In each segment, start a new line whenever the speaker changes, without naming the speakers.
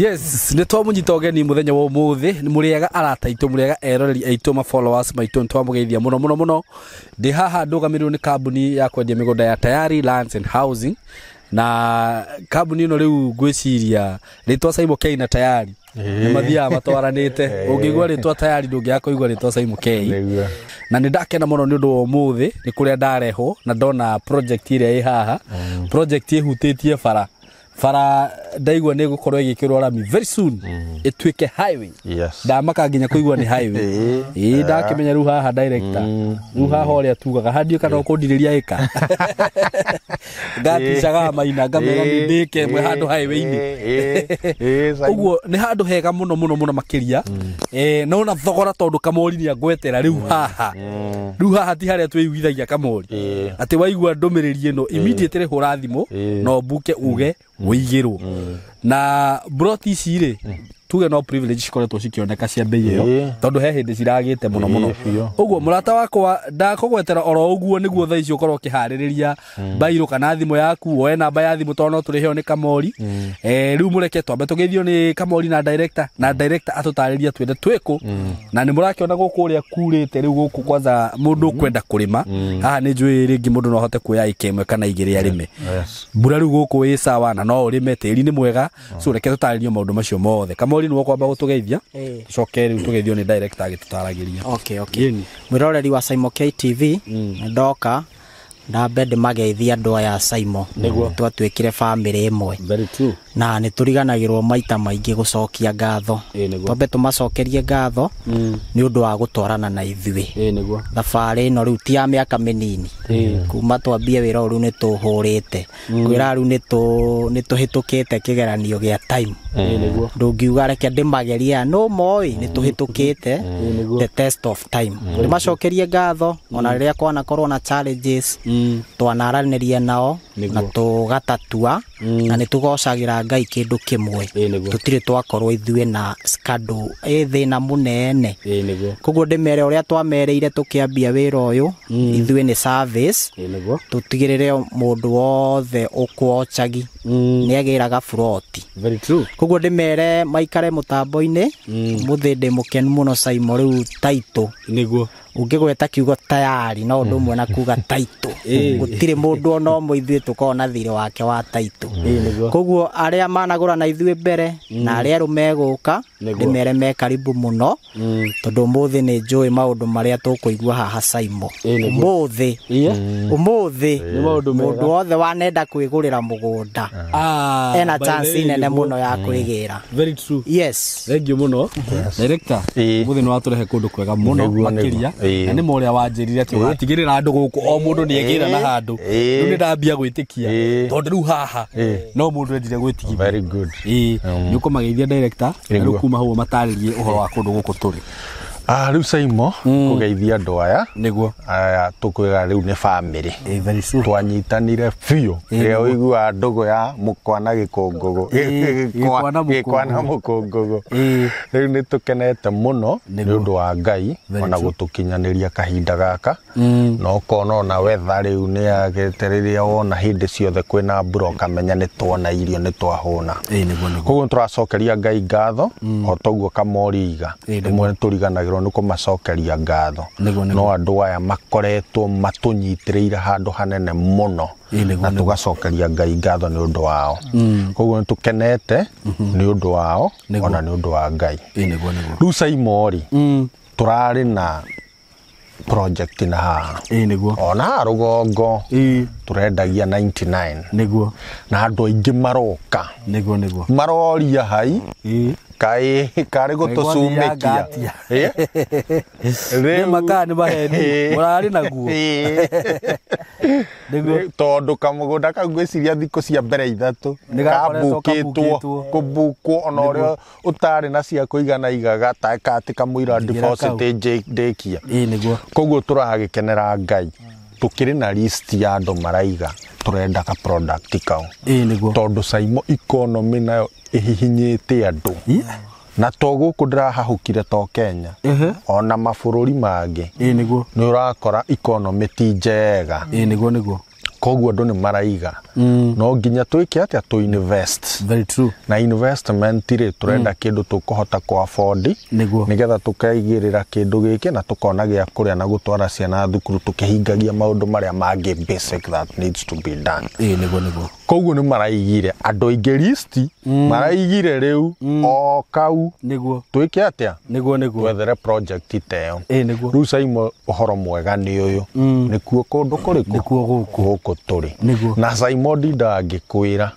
Yes, nĩ twamũnyita ũgeni mũthenya wa ũmũthĩ. Nĩ mũrĩega arata aitũ, mũrĩega eroreri aitũ, ma followers maitũ, nĩ twamũgeithia mũno mũno mũno. Ndĩ haha ndũgamĩrĩirwo nĩ kambuni ya kwendia mĩgũnda ya Tayari Lands and Housing, na kambuni ĩno rĩu ngwĩciria rĩtwa Saimo K na Tayari nĩ mathiaga matwaranĩte. Ũngĩigua rĩtwa Tayari, ndũngĩaga kũigua rĩtwa Saimo K. Na nĩ ndakena mũno nĩ ũndũ wa ũmũthĩ, nĩ kũrĩa ndarehwo na ndona project ĩrĩa ĩ haha, project ĩhutĩtie bara bara. Ndaigua nĩ ĩgũkorwo ĩgĩkĩrwo rami very soon, ĩtuĩke highway. Ndamaka nginya kũigua nĩ highway. Ĩĩ, ndakĩmenya rĩu haha director, rĩu haha ũrĩa tugaga handiũ kana ũkũndirĩria ĩka ngaticaga maina ngamera nĩ ndĩke ĩmwe handũ highway-inĩ. Ũguo nĩ handũ hega mũno mũno mũno makĩria. No na thogora, tondũ Kamori nĩ angwetera rĩu haha, rĩu haha ti harĩa twĩiguithagia Kamori, atĩ waigua ndũmĩrĩri ĩno, immediately hũra thimũ na ũmbuke uge wĩigĩrwo na broti ici rĩ, tuge no privilege cikoretwo cikĩoneka cia bei ĩyo, tondũ he hĩndĩ ciragĩte mũno mũno. Ũguo mũrata wakwa, ndakũgwetera oro ũguo nĩguo thaa ici ũkorwo ũkĩharĩrĩria bairũ kana thimũ yaku, woe namba ya thimũ, tondũ no tũrĩheo nĩ Kamori. Rĩu mũreke twambe tũgeithio nĩ Kamori na director, na director atũtarĩrie twende twĩkũ. Na nĩ mũrakĩona gũkũ ũrĩa kurĩte rĩu gũkũ, kwanza mũndũ ũkwenda kũrĩma haha, nĩ njũĩ rĩngĩ mũndũ no ahote kuoya ĩka ĩmwe kana igĩrĩ arĩme. Mbura rĩu gũkũ ĩ sawa na no ũrĩme, tĩri nĩ mwega. So reke tũtarĩrio maũndũ macio mothe. Kamori, nĩwe ũkwamba gũtũgeithia, tũcoke rĩu tũgeithio nĩ director agĩtũtaragĩria.
Okay.
Yeni.
Mwĩroreri wa Saimo KTV, ndoka ndambe ndĩmageithia andũ aya a Saimo. Twatuĩkire bamĩrĩ ĩmwe.
Very true.
Na nĩ tũriganagĩrwo maita maingĩ gũcokia ngatho.
Ĩĩ nĩguo.
Twambe tũmacokerie ngatho nĩ ũndũ wa gũtwarana na ithuĩ.
Ĩĩ nĩguo.
Thabarĩ ĩno rĩu ti ya mĩaka mĩnini. Kuma twambie wĩra ũyũ rĩu nĩ tũhũrĩte kwĩra rĩu nĩ tũhĩtũkĩte kĩgeranio gĩa time.
Ĩĩ nĩguo.
Ndũngiuga reke ndĩmagerie, no moĩ nĩ tũhĩtũkĩte the test of time. Ndĩmacokerie ngatho ona rĩrĩa kwanakorwo na challenges, twanaranĩria nao na tũgatatua, na nĩ tũgocagĩra Ngai kĩndũ kĩmwe.
Ĩĩ nĩguo.
Tũtirĩ twakorwo ithuĩ na scandal ĩ thĩna mũnene.
Ĩĩ nĩguo.
Koguo ndĩmere ũrĩa twamereire tũkĩambia wĩra ũyũ, ithuĩ nĩ service.
Ĩĩ nĩguo.
Tũtigĩrĩre mũndũ wothe ũkwochagi nĩ agĩraga buroti.
Very true.
Koguo ndĩmere maikare mũtambo-inĩ mũthĩ. Ndĩ mũkenu mũno Saimo, rĩu taitũ ũngĩgweta kiugo Tayari no ũndũ ũmwe na kuga taitũ. Gũtirĩ mũndũ ona ũmwe ithuĩ tũkoragwo na thirĩ wake wa taitũ.
Ĩĩ nĩguo.
Koguo arĩa managũra na ithuĩ mbere na arĩa erũ megũka, ndĩmere me karibu mũno, tondũ ũmũthĩ nĩ njũĩ maũndũ marĩa tũkũigua haha Saimo.
Ĩĩ nĩguo.
Ũmũthĩ ũmũthĩ
Nĩ maũndũ mega.
Mũndũ wothe wanenda kwĩgũrĩra mũgũnda ena
By the
chance
way,
nene
nĩguo.
mũno ya kwĩgĩra.
Very true.
Yes.
Thank you mũno director. Mũthĩ nĩ watũrehe kũndũ kwega mũno makĩria. Na nĩ ma ũrĩa wanjĩrire atĩ ũgatigĩrĩra andũ gũkũ o mũndũ nĩ egĩra na handũ. Rĩu nĩ ndambia gwĩtĩkia, tondũ rĩu haha no mũndũ endire gwĩtigithia.
Very good.
Ĩĩ, nĩ ũkũmageithia director, na rĩu kuma hau matarĩrie ũhoro wa kũndũ gũkũ tũrĩ.
Rĩu Saimo, kũgeithia andũ aya aya tũkwĩra rĩu nĩ bamĩrĩ.
Ĩĩ, very true.
Twanyitanire biũ rĩrĩa ũiguaga ndũgũ ya mũkwa na gĩkũngũgũ.
Gĩkwa na
Gĩkwa na mũkũngũgũ. Rĩu nĩ tũkenete mũno nĩ ũndũ wa Ngai ona gũtũkinyanĩria kahinda gaka, na ũkona ona wetha rĩu nĩ yagĩte, rĩrĩa wona hĩndĩ ciothe kwĩna mbura ũkamenya nĩ tuona irio, nĩ twahũna.
Ĩĩ nĩguo nĩguo.
Koguo nĩ tũracokeria Ngai ngatho o toguo Kamoriiga. Rĩmwe nĩ tũriganagĩrwo nĩ kũmacokeria ngatho.
Nĩguo.
No andũ aya makoretwo matũnyitĩrĩire handũ hanene mũno,
Ĩĩ nĩguo.
na tũgacokeria Ngai ngatho nĩ ũndũ wao. Koguo nĩ tũkenete nĩ ũndũ wao ona nĩ ũndũ wa Ngai.
Ĩĩ nĩguo nĩguo.
Rĩu Saimo rĩ, tũrarĩ na project na haha
Ĩĩ nĩguo.
ona haha rũgongo tũrendagia 99, na andũ aingĩ maroka
Nĩguo nĩguo.
maroria hai kaĩ karĩ gũtũcumĩkia.
Gwathianga atĩa? Nĩ makaa nĩ maheni mũrarĩ naguo. Nĩguo.
Tondũ kamũgũnda kau ngwĩciria thikũ cia mbere 3
Nĩ gakoretwo
kabukĩtwo.
kabukĩtwo.
Kũbukwo ona ũrĩa ũtarĩ na cia kũigana igaga ta atĩ kamũira
Njigĩra
deposit
kau.
ndĩkia.
Ĩĩ nĩguo.
Koguo tũragĩkenera Ngai, tũkĩrĩ na list ya andũ maraiga tũrenda ka product kau.
Ĩĩ nĩguo.
Tondũ Saimo economy nayo ĩhihinyĩte andũ, na to gũkũ ndĩrahahũkire to Kenya, ona mabũrũri mangĩ
Ĩĩ nĩguo.
nĩ ũrakora economy ti njega.
Ĩĩ nĩguo nĩguo.
Koguo andũ nĩ maraiga no nginya twĩke atĩa? Tũ invest.
Very true.
Na investment rĩ, tũrenda kĩndũ tũkũhota kũ afford, nĩgetha tũkaigĩrĩra kĩndũ gĩkĩ na tũkona gĩa kũrĩa na gũtwara ciana thukuru, tũkĩhingagia maũndũ marĩa mangĩ basic that needs to be done.
Ĩĩ nĩguo nĩguo.
Koguo nĩ maraigire andũ aingĩ list, maraigire rĩu o kau.
Nĩguo.
Twĩke atĩa?
Nĩguo nĩguo.
Twethere project ta ĩyo.
Ĩĩ nĩguo.
Rĩu Saimo, ũhoro mwega nĩ ũyũ, nĩkuo kũndũ kũrĩkũ?
Nĩkuo gũkũ.
Gũkũ tũrĩ.
Nĩguo.
Na Saimo, ndindaga ngĩkwĩra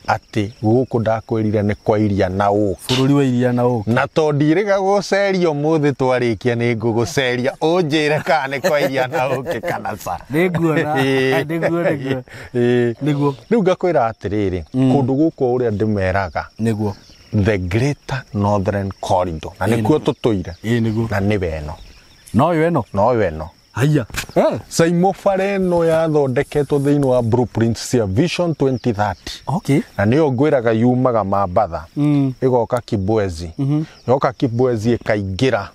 atĩ gũkũ ndakwĩrire nĩ kwa iria na ũkĩ.
Bũrũri wa iria na ũkĩ.
Na to ndirĩga gũceria ũmũthĩ, twarĩkia nĩ ngũgũceria ũnjĩre kana nĩ kwa iria na ũkĩ kana ca.
Nĩnguona. Nĩguo nĩguo. Nĩguo.
Rĩu ngakwĩra atĩrĩrĩ, kũndũ gũkũ ũrĩa ndĩmeraga,
Nĩguo.
the Greater Northern Corridor, na nĩkuo tũtũire.
Ĩĩ nĩguo.
Na nĩwe ĩno.
No yo ĩno.
Noyo ĩno.
Haiya.
Saimo, bara ĩno yathondeketwo thĩinĩ wa blueprint cia Vision 2030. Na nĩyo ngwĩraga yumaga Mambatha, ĩgoka Kibwezi, yoka Kibwezi ĩkaingĩra,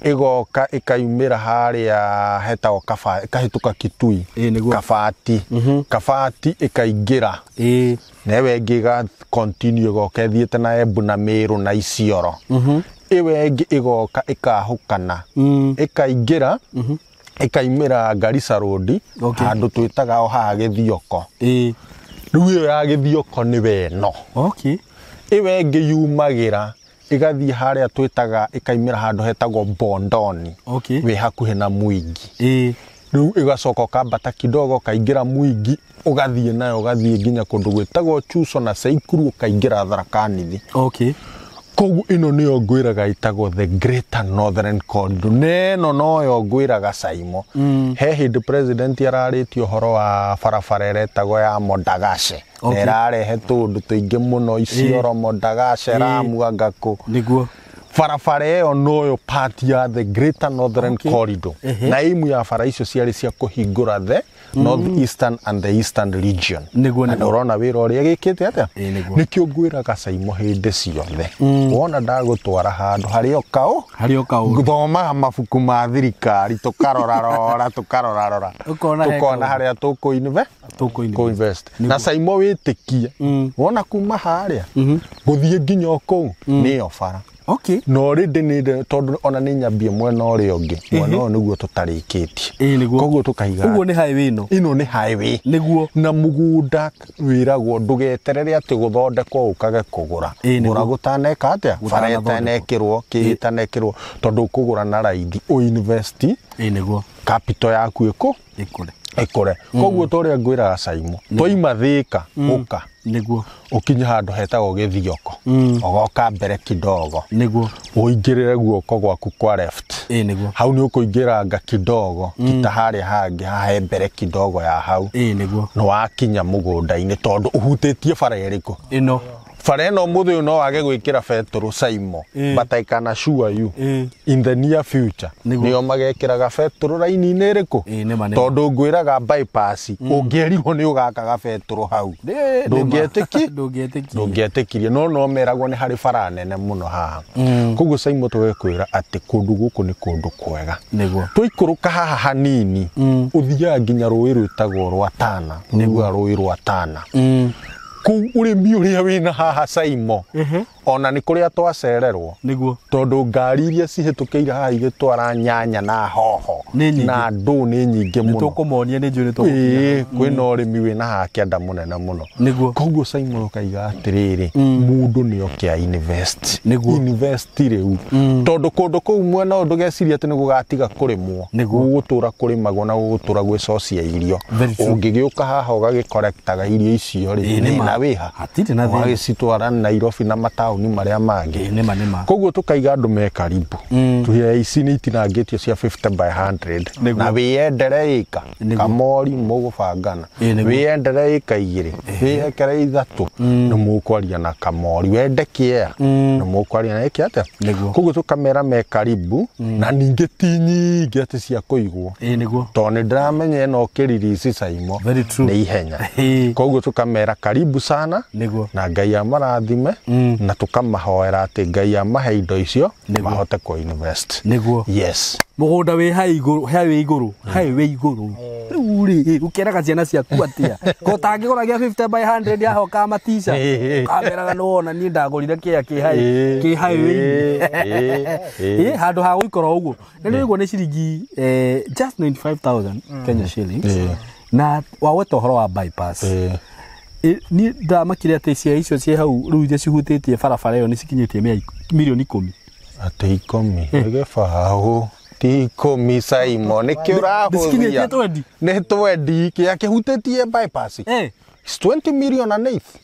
ĩgoka ĩkaumĩra harĩa hetagwo Kaba, ĩkahĩtũka Kitui.
Ĩĩ nĩguo.
Kabati, Kabati ĩkaingĩra, na ĩyo ĩngĩ ĩga continue ĩgoka ĩthiĩte na Embu na Mĩrũ na Isiolo. Ĩyo ĩngĩ ĩgoka ĩkahũkana, ĩkaingĩra, ĩkaimĩra Garissa Road, handũ twĩtaga o haha Gĩthioko. Rĩu ĩyo ya Gĩthioko nĩwe ĩno. Ĩyo ĩngĩ yumagĩra ĩgathiĩ harĩa twĩtaga, ĩkaimĩra handũ hetagwo Bondoni, wĩ hakuhĩ na Mwingi. Rĩu ĩgacoka ũkambata kidogo, ũkaingĩra Mwingi, ũgathiĩ nayo ũgathiĩ nginya kũndũ gwĩtagwo Chuso na Seikuru, ũkaingĩra Tharaka Nithi. Koguo ĩno nĩyo ngwĩraga ĩtagwo the Greater Northern Corridor, na ĩno noyo ngwĩraga Saimo. He hĩndĩ president ararĩtie ũhoro wa barabara ĩretagwo ya Modagashe, na ĩrarehe tũũndũ tũingĩ mũno, Isiolo, Modagashe, Lamu, anga kũ.
Nĩguo.
Barabara ĩyo noyo part ya the Greater Northern Corridor, na aimu ya bara icio ciarĩ cia kũhingũra the north eastern and the eastern region.
Nĩguo,
Na
nĩguo.
ũrona wĩra ũrĩa gĩkĩte atĩa?
Ĩĩ, nĩguo.
Nĩkĩo ngwĩraga Saimo hĩndĩ ciothe, wona ndagũtwara handũ harĩ o kaũ,
Harĩ o kaũndũ.
thomaga mabuku ma thirikari, tũkarorarora tũkarorarora,
Ũkona he
tũkona
kaũndũ.
harĩa tũkũ
Tũkũ
invest. Na Saimo, wĩtĩkie, wona kuma harĩa gũthiĩ nginya o kũu nĩyo bara. Na already nĩ tondũ ona nĩ nyambie mwena ũrĩa ũngĩ, mwena ũyũ nĩguo tũtarĩkĩtie.
Ĩĩ nĩguo.
Koguo tũkaiga
Ũguo nĩ highway ĩno.
Ĩno nĩ highway.
Nĩguo.
Na mũgũnda wĩragwo ndũgeterere atĩ gũthondekwo ũkage kũgũra.
Ĩĩ, nĩguo.
Gũra gũtaneka atĩa, bara
Gũtanathondekwo.
ĩtanekĩrwo, kĩ ĩtanekĩrwo, tondũ ũkũgũra na raithi, ũinvest
Ĩĩ nĩguo.
capital yaku ĩkũ
Ĩkũre.
Ĩkũre. Koguo ta ũrĩa ngwĩraga Saimo, twaima Thĩka, ũka ũkinye handũ hetagwo Gĩthioko, ũgoka mbere kidogo, ũingĩrĩre guoko gwaku kwa left.
Ĩĩ nĩguo.
Hau nĩ ũkũingĩranga kidogo kita harĩa hangĩ hahe mbere kidogo ya hau,
Ĩĩ nĩguo.
nĩ wakinya mũgũnda-inĩ, tondũ ũhutĩtie bara ĩrĩkũ?
Ĩno.
Bara ĩno mũthĩ ũyũ no wage gwĩkĩra betũrũ Saimo, but I can assure you, in the near future, nĩo magekĩraga betũrũ raini-inĩ ĩrĩkũ?
Ĩĩ, nĩma, nĩma.
Tondũ ngwĩraga bypass ũngĩerirwo nĩ ũgakaga betũrũ hau, ndũngĩetĩki.
Ndũngĩetĩkia.
Ndũngĩetĩkirie, no meragwo nĩ harĩ bara nene mũno haha. Koguo Saimo, tũgekwĩra atĩ kũndũ gũkũ nĩ kũndũ kwega. Twaikũrũka haha hanini, ũthiaga nginya rũĩ rwĩtagwo rwa Tana. Nĩguo rũĩ rwa Tana. Kũu ũrĩmi ũrĩa wĩna haha Saimo, ona nĩ kũrĩa twacererwo, tondũ ngari iria cihĩtũkĩire haha igĩtwara nyanya na hoho
Nĩ nyingĩ.
na ndũ nĩ nyingĩ
Nĩ
mũno.
tũkũmonia, nĩ njũĩ nĩ tũgũkinya.
Ĩĩ, kwĩna ũrĩmi wĩna haha kĩanda mũnene mũno. Koguo Saimo, ũkaiga atĩrĩrĩ, mũndũ nĩ oke a invest. Invest rĩu, tondũ kũndũ kũu mwena ũyũ ndũgeciria atĩ nĩ gũgatiga kũrĩmwo. Gũgũtũra kũrĩmagwo na gũgũtũra gwĩcocia irio.
Very true.
Ũngĩgĩũka haha ũgagĩkorektaga irio icio rĩ,
Ĩĩ, nĩ ma.
thĩna wĩha?
Hatirĩ na thĩna.
Ũgagĩcitwara Nairobi na mataũni marĩa mangĩ.
Ĩĩ nĩma nĩma.
Koguo tũkaiga andũ me karibu. Tuhe ici nĩ itinangĩtio cia 50 by 100, na wĩyendere ĩka kamori mũgũbangana. Wĩyendere ĩka 2, wĩyekere 3, nĩ mũkwaria na kamori. Wende kĩea, nĩ mũkwaria na ĩke atĩa. Koguo tũkamera me karibu, na ningĩ ti nyingĩ atĩ cia kũigwo,
Ĩĩ nĩguo.
tondũ nĩ ndĩramenya ĩno ũkĩririci Saimo
Very true.
nĩ ihenya. Koguo tũkamera karibu. sana.
Nĩguo.
Na Ngai amarathime na tukamahoera atĩ Ngai amahe indo icio mahote ku invest.
Nĩguo.
Yes.
Mũgũnda wĩ hai igũrũ, highway igũrũ, highway igũrũ. Rĩu rĩ, ũkĩraga ciana ciaku atĩa? Ko tangĩgũra gĩa 50 by 100 yahoka matica. Kameraga nĩ wona niĩ ndagũrire kĩa kĩ hai kĩ highway. Handũ ha gũikara ũguo. Na nĩ ũguo nĩ ciringi just 95,000 Kenya shillings. Na waweta ũhoro wa bypass. Niĩ ndamakire atĩ cia icio ciĩ hau rĩu iria cihutĩtie barabara ĩyo nĩ cikinyĩtie milioni 10.
Atĩ 10 nĩ gĩbaũ. Ti 10 Simon, nĩkĩo ũrahũthia. Nĩ 20 kĩa kĩhutĩtie bypass. It's 20 million and eighth.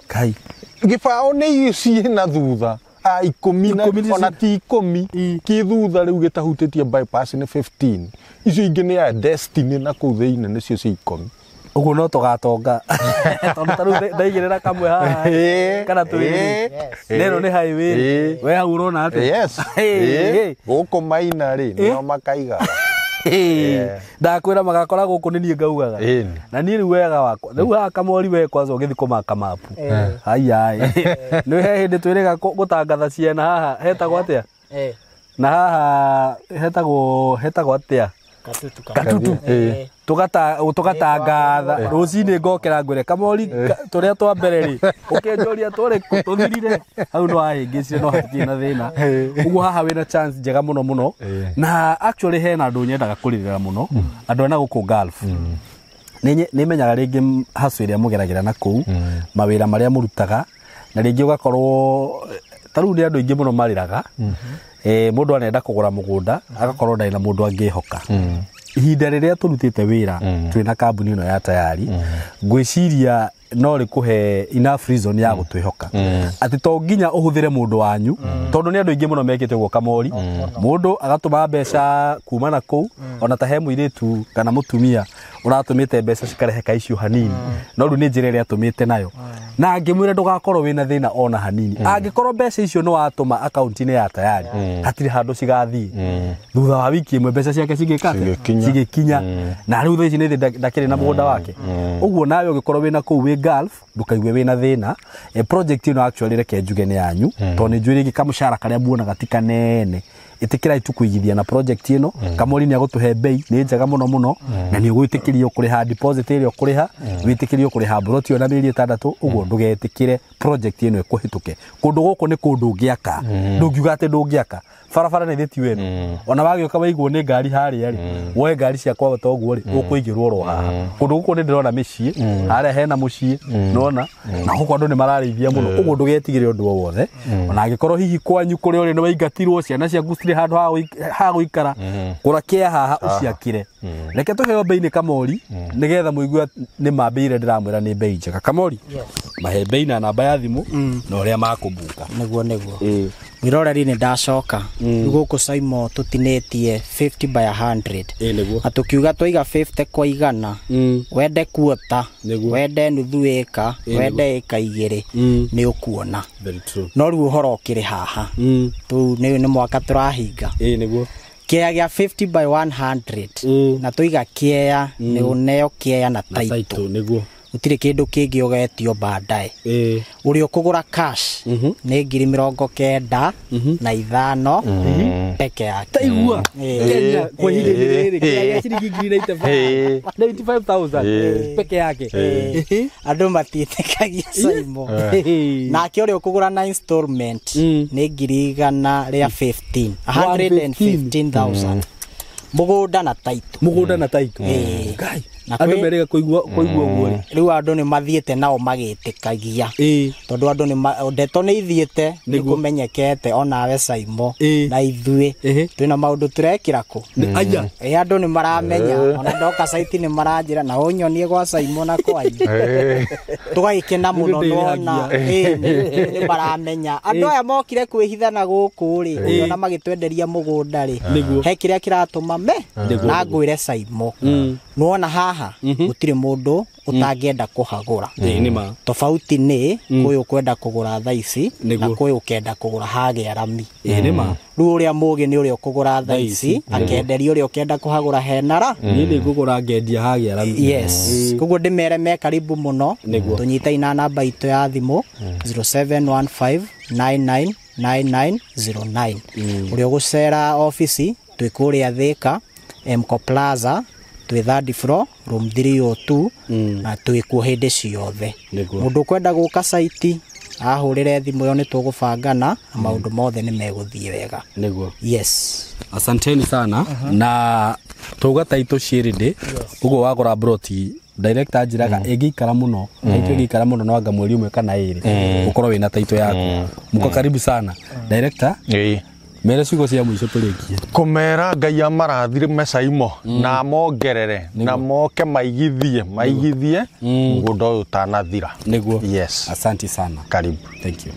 Kai.
Gĩbaũ nĩ ciĩ na thutha. A 10 na ona ti 10 kĩ thutha rĩu gĩtahutĩtie bypass nĩ 15. Icio ingĩ nĩ ya Destiny na kũu thĩinĩ nĩcio cia 10.
Ũguo no tũgatonga. Tondũ ta rĩu ndaigĩrĩra kamwe haha kana twĩrĩ. Nero nĩ highway. We hau ũrona atĩa?
Yes. Gũkũ Maina rĩ nĩo makaigaga.
Ndakwĩra magakora gũkũ nĩ niĩ ngaugaga. Na niĩ rĩu wega wakwa. Rĩu haha Kamori we kwanza ũgĩthiĩ kũmaka mapu. Haiya. Nĩ he hĩndĩ twĩrĩga gũtangatha ciana haha hetagwo atĩa? Na haha hetagwo atĩa? Katutu. Tũgatangatha rũcinĩ ngokĩra ngwĩre Kamori tũrĩa twa mbere rĩ ũkĩnjũria tũrĩ kũ tũthirire hau no wahĩngĩcire no hatikĩrĩ na thĩna. Ũguo haha wĩna chance njega mũno mũno. Na actually hena andũ nyendaga kũrĩrĩra mũno andũ ena gũkũ Gulf. Nĩ menyaga rĩngĩ hustle ĩrĩa mũgeragĩra na kũu mawĩra marĩa mũrutaga na rĩngĩ ũgakorwo ta rĩu nĩ andũ aingĩ mũno marĩraga. Mũndũ anenda kũgũra mũgũnda agakorwo ndarĩ na mũndũ angĩhoka. Ihinda rĩrĩa tũrutĩte wĩra twĩna kambuni ĩno ya Tayari ngwĩciria no rĩkũhe enough reason ya gũtwĩhoka atĩ to nginya ũhũthĩre mũndũ wanyu tondũ nĩ andũ aingĩ mũno mekĩte ũguo Kamori. Mũndũ agatũma mbeca kuma na kũu ona ta he mũirĩtu kana mũtumia ũratũmĩte mbeca cikarehe kaicio hanini no rĩu nĩ njĩra ĩrĩa atũmĩte nayo na ngĩmwĩra ndũgakorwo wĩna thĩna ona hanini. Angĩkorwo mbeca icio nĩ watũma akaunti-inĩ ya Tayari hatirĩ handũ cigathiĩ. Thutha wa wiki ĩmwe mbeca ciake cigĩka cigĩkinya na rĩu thaa ici nĩ ndakĩrĩ na mũgũnda wake. Ũguo nawe ũngĩkorwo wĩna kũu wĩ Gulf ndũkaigue wĩna thĩna. Project ĩno actually reke njuge nĩ yanyu tondũ nĩ njũĩ rĩngĩ kamũcara karĩa muonaga ti kanene. Ĩtĩkĩrai tu kũigithia na project ĩno. Kamori nĩ agũtũhe bei nĩ njega mũno mũno na nĩ ũgwĩtĩkĩrio kũrĩha deposit ĩrĩa ũkũrĩha wĩtĩkĩrio kũrĩha mburoti ĩyo na mĩeri 6. Ũguo ndũgetĩkĩre project ĩno ĩkũhĩtũke. Kũndũ gũkũ nĩ kũndũ ũngĩaka ndũngiuga atĩ ndũngĩaka barabara nĩ thĩ wenu ona wagĩũka waigwo nĩ ngari harĩa rĩ woe ngari ciakwa wata ũguo rĩ ũkũigĩrwo oro haha. Kũndũ gũkũ nĩ ndĩrona mĩciĩ harĩa hena mũciĩ nona na gũkũ andũ nĩ mararĩithia mũno. Ũguo ndũgetigĩre ũndũ o wothe ona angĩkorwo hihi kwanyu kũrĩa ũrĩ nĩ waingatirwo ciana ciaku citirĩ handũ ha gũikara kũra kĩa haha ũciakĩre. Reke tũheo bei nĩ Kamori nĩgetha mũigue nĩ mambĩire ndĩramwĩra nĩ bei njega. Kamori mahe bei na namba ya thimũ na ũrĩa makũmbuka.
Nĩguo nĩguo mwĩroreri nĩ ndacoka rĩu gũkũ Saimo tũtinĩtie 50 by 100 na tũkiuga twaiga 50 kwa igana wende kuota wende nuthu ĩka wende ĩka igĩrĩ nĩ ũkuona. No rĩu ũhoro ũkĩrĩ haha tũu nĩ mwaka tũrahinga.
Nĩguo
kĩea gĩa 50 by 100 na tũiga kĩea nĩ ũneo kĩea na title.
Nĩguo
gũtirĩ kĩndũ kĩngĩ ũgetio baadaye. Ũrĩa ũkũgũra cash nĩ 95,000 peke yake.
Taigua Kenya kwa ihinda rĩrĩ kĩea ciringi 95,000 peke yake.
Andũ matiĩtĩkagia Saimo. Nake ũrĩa ũkũgũra na installment nĩ 115,000 115,000 mũgũnda na title.
Mũgũnda na title. Ngai andũ merĩga kũigua ũguo rĩ
rĩu andũ nĩ mathiĩte nao magĩtĩkagia tondũ andũ nĩ ndeto nĩ ithiĩte nĩ kũmenyekete onawe Saimo na ithuĩ twĩna maũndũ tũrekĩra kũ. Andũ nĩ maramenya ona ndoka site nĩ maranjĩra na ũnyonie gwa Saimo na kwanyu tũgagĩkena mũno nona nĩ maramenya andũ aya mokire kwĩhitha na gũkũ rĩ ona magĩtwenderia mũgũnda rĩ he kĩrĩa kĩratũma me na ngwĩre Saimo Nĩwona haha gũtirĩ mũndũ ũtangĩenda kũhagũra.
Ĩĩ nĩ ma.
Tofauti nĩ kũyũ kwenda kũgũra thaa ici na
Nĩguo.
kũyũ ũkenda kũgũra hagĩa rami.
Ĩĩ nĩ ma.
Rĩu ũrĩa mũgĩ nĩ ũrĩa ũkũgũra thaa ici akenderia ũrĩa ũkenda kũhagũra henara.
Niĩ nĩ ngũgũra ngendia hagĩa rami.
Yes, koguo ndĩmere me karibu mũno.
Nĩguo.
Tũnyite na namba itũ ya thimũ 0715999909. Ũrĩa ũgũcera obici twĩ kũrĩa Thĩka Mco Plaza, twĩ third floor room 302, na twĩ kuo hĩndĩ ciothe.
Nĩguo.
Mũndũ ũkwenda gũka site ahũrĩre thimũ ĩyo, nĩ tũgũbangana na maũndũ mothe nĩ megũthiĩ wega.
Nĩguo.
Yes.
Asanteni sana. Na tauga taitũ ciĩrĩ ũguo wagũra broti, director anjĩraga ĩngĩikara mũno, taitũ ĩngĩikara mũno no anga mweri ũmwe kana ĩrĩ ũkorwo wĩna taitũ yaku. Mko karibu sana. Director,
Ĩĩ.
mere ciugo cia mũico tũrĩkie.
Kũmera Ngai amarathire Saimo na amongerere na moke maigithie mũgũnda ũyũ ũtanathira.
Nĩguo.
Yes.
Asante sana.
Karibu.
Thank you.